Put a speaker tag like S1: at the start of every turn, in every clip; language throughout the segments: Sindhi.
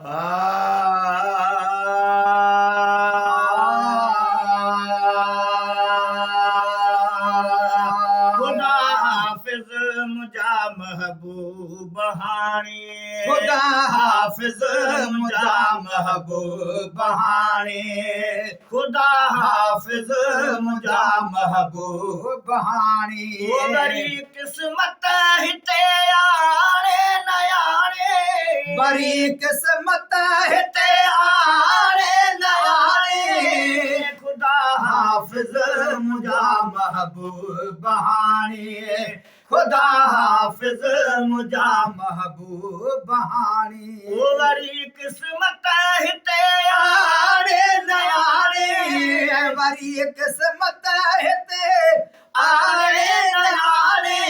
S1: خدا حافظ منهنجا محبوب هاڻي.
S2: خدا حافظ منهنجا محبوب هاڻي.
S1: خدا حافظ منهنجا محبوب
S2: هاڻي.
S1: وري قسمت هتي آڻي نه آڻي.
S2: وري قسمت هتي آڻي نه آڻي.
S1: خدا
S2: حافظ منهنجا محبوب هاڻي. خدا حافظ منهنجا محبوب هاڻي.
S1: وري قسمت هتي
S2: آڻي نه آڻي. وري قسمت هتي آڻي نه آڻي.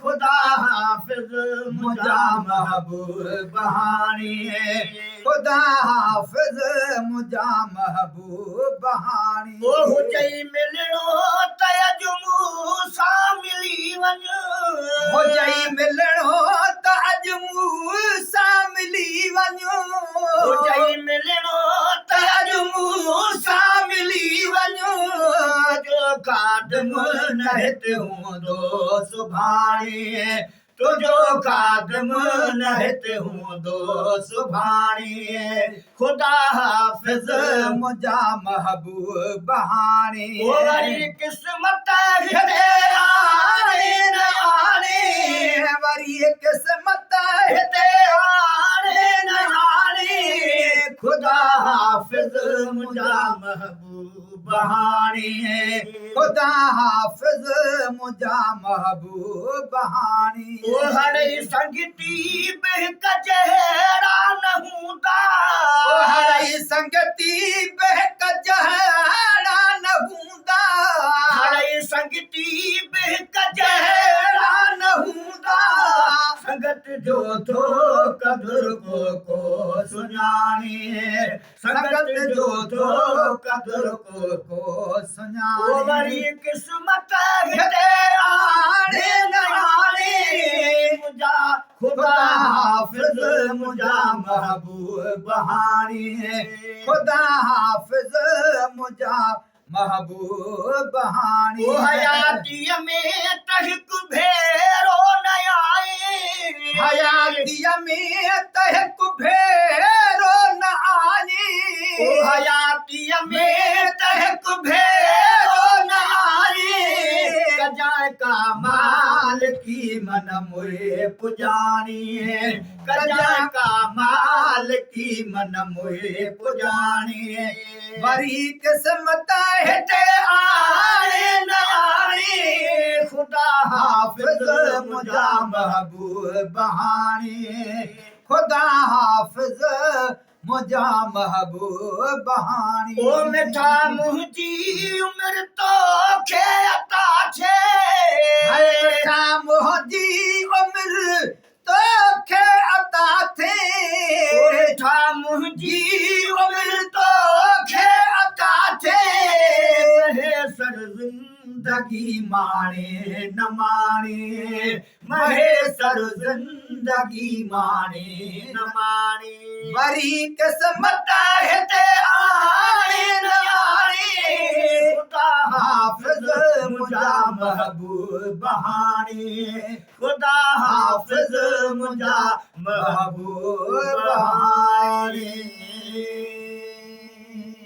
S1: خدا حافظ
S2: منهنجا محبوب هاڻي. خدا حافظ منهنجا محبوب هاڻي.
S1: او هجئي ملڻو ته اڄ مون سان ملي وڃ.
S2: هجئي ملڻو ته اڄ مون سان ملي وڃ.
S1: هجئي ملڻو ته اڄ مون سان ملي وڃ. جو خادم نه هتي هوندو سڀاڻي. تنهنجو خادم نه هتي هوندو سڀاڻي. خدا حافظ
S2: منهنجا محبوب هاڻي.
S1: وري قسمت هتي آڻي نه آڻي.
S2: وري قسمت
S1: هتي آڻي نه آڻي. خدا حافظ منهنجا محبوب هاڻي.
S2: خدا حافظ منهنجا محبوب هاڻي.
S1: هڙئي سنگتي به هڪ جهڙا نه هوندا.
S2: هڙئي سنگتي به هڪ جهڙا نه هوندا.
S1: هڙئي سنگتي به هڪ جهڙا نه هوندا. سنگت جو ٿو قدر ڪو ڪو سڃاڻي. سنگت جو ٿو قدر ڪو
S2: ڪو سڃاڻي.
S1: وري قسمت هتي آڻي نه آڻي. منهنجا خدا حافظ منهنجا محبوب هاڻي.
S2: خدا حافظ منهنجا محبوب هاڻي.
S1: حياتيء ۾ ته هڪ ڀيرو نه آئي.
S2: حياتيء ۾ ته هڪ ڀيرو نه آئي.
S1: حياتيء ۾ ته هڪ ڀيرو نه آئي. ڪجانء ڪا مال ڪي من موهي پڄاڻي. ڪجانء ڪا مال ڪي من موهي پڄاڻي.
S2: وري قسمت
S1: هتي آڻي نه آڻي. خدا
S2: حافظ منهنجا محبوب هاڻي. خدا حافظ منهنجا محبوب هاڻي.
S1: او مٺا منهنجي عمر توکي عطا ٿئي.
S2: مٺا منهنجي عمر توکي عطا ٿئي.
S1: مٺا منهنجي عمر توکي عطا ٿئي. مهيسر زندگي ماڻي نه ماڻي. مهيسر زندگي ماڻي نه ماڻي.
S2: وري قسمت
S1: هتي آڻي نه آڻي. خدا
S2: حافظ منهنجا محبوب هاڻي.
S1: خدا حافظ منهنجا محبوب هاڻي.